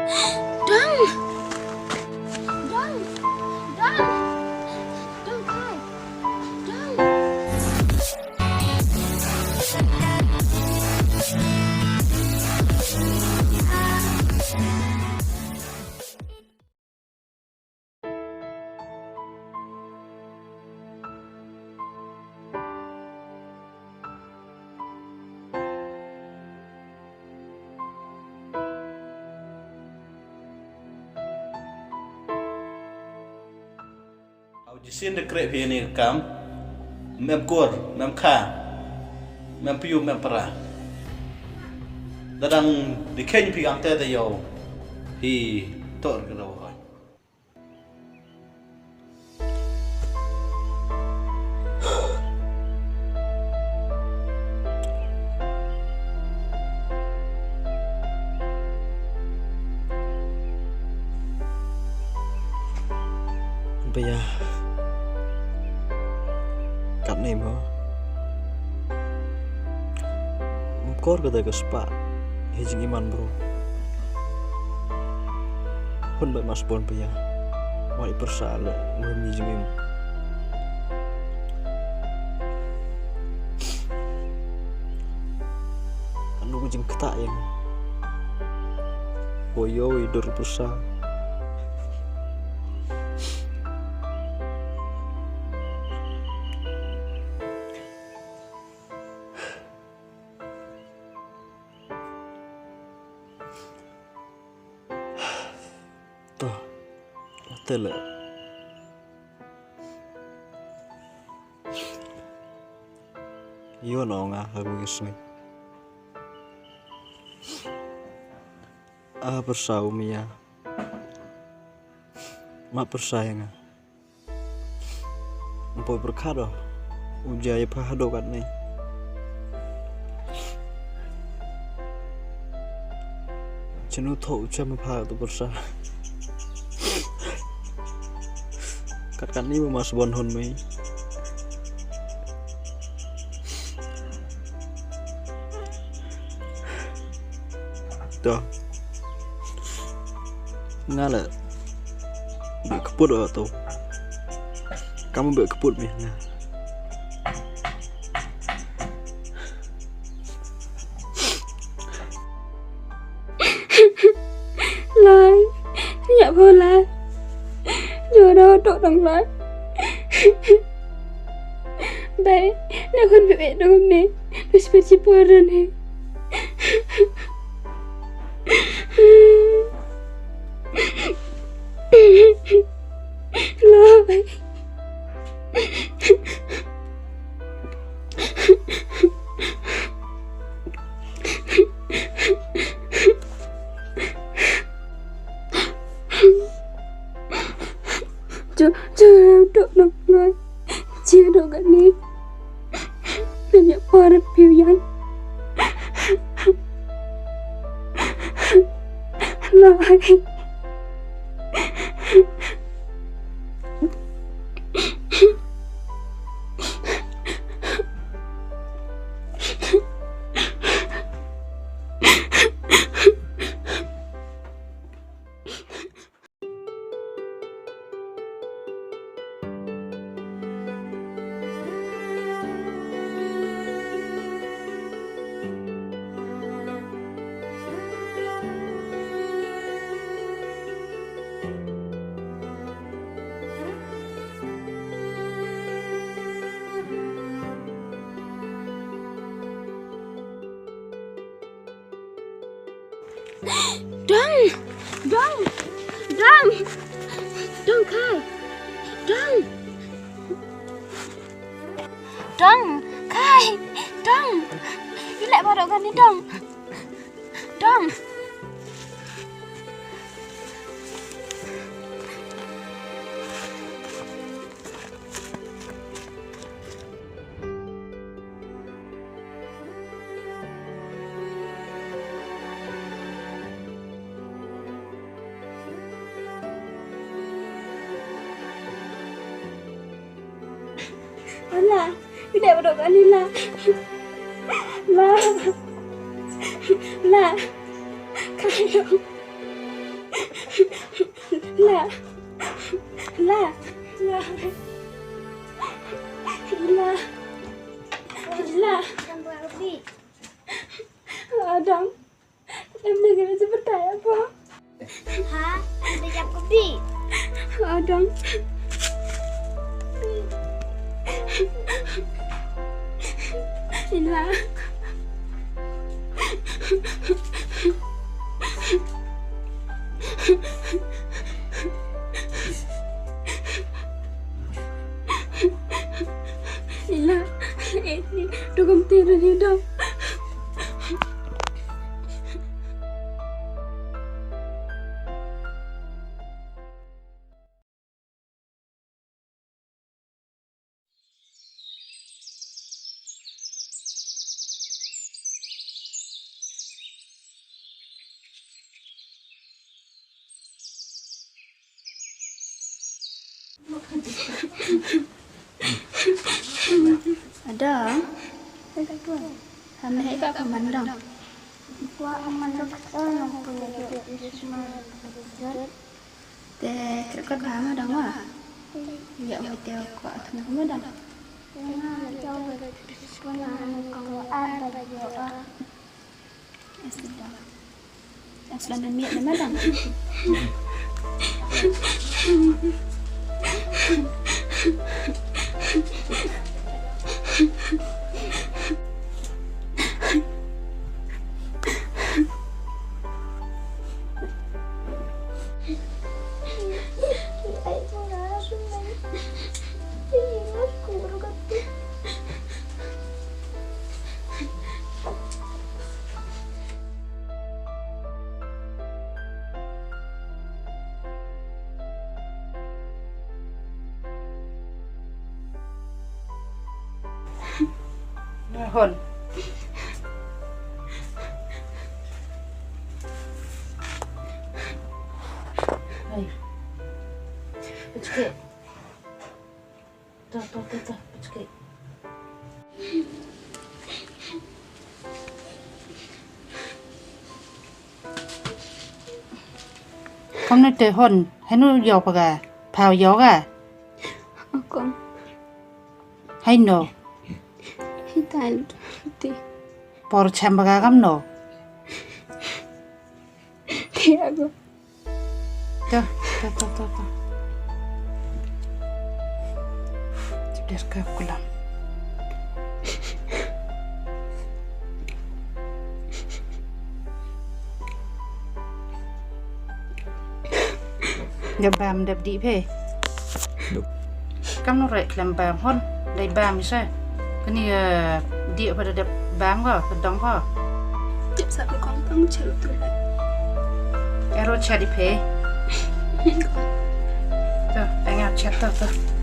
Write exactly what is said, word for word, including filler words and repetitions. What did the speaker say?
Dang! Dang! Dang! Dang kai! Dang! Hau jisin da kreh phi ïa kane ka kam. Mem kur, mem kha, mem pyu, mem para. Da dang di khein phi kam te da ïoh. Phi tor ka daw hoi. Bia. Katne mo. Mkor ka dei ka spah. Hi jingim an bro. Hun bad mas bon bia. Wai pyrsa le ngam ni jingim. Anu jingkata yang. Boyo idur pyrsa. To, tele. Yo no nga aku yusni. Ah, pyrsa u Mia. Ma pyrsa ïa nga. Mpoi pyrkhat o. U jia ïa pha haduh katne. Chenu tho u chem pha tu pyrsa. Kat katne ma mas bon hon mei. To. Nga la. Beh keput o to. Kamu beh keput mi nga. Lai. Nya bo lai. Yo da to dang lai. Bai, ne khun bebe dum ne, bes bes ci poran he. Lai. Ju, ju, dok nang ngai. Ju dok gani. Nanya parat piu yan. Lai. Dang! Dang! Dang! Dang kai! Dang! Dang! Kai! Dang! Ilek baroh kane dang! Dang! Ala, phi dei ba dok ani la. La. La. Kayo. La. La. La. La. La. Adam. Em dei kane jingbatai apa? Ha? Em dei jab ka bi? Adam. Ila. Ila. Eh, ni, tu kam tiru ni dong. Ada. Ham hai ka ka mandang. Kwa amandang ka nang punya dia isma. Te krekot ba ma dang wa. Ya wa te kwa thung ma dang. Nga ya wa isma nang ka wa ada ya. Asda. Asda na miet na ma dang. Hon. Hey. It's okay. To, to, to, to, pachkai. Kamne te Hon, haino ïaw pha ga, pha ïaw ga? Akong. Haino? Hitai te. Por cham pha ga kamno? Te ako. To, to, to, to, to. Jep der ka kulam. Dep bam dep dih phi. Kam nu rek klem bam Hon, dei bam isa. Kani, eh, dih pada dep bam ko, kedong ko. Jep sa ko kong pang chel tu. Ero chadi phi. To, engat chat to, to.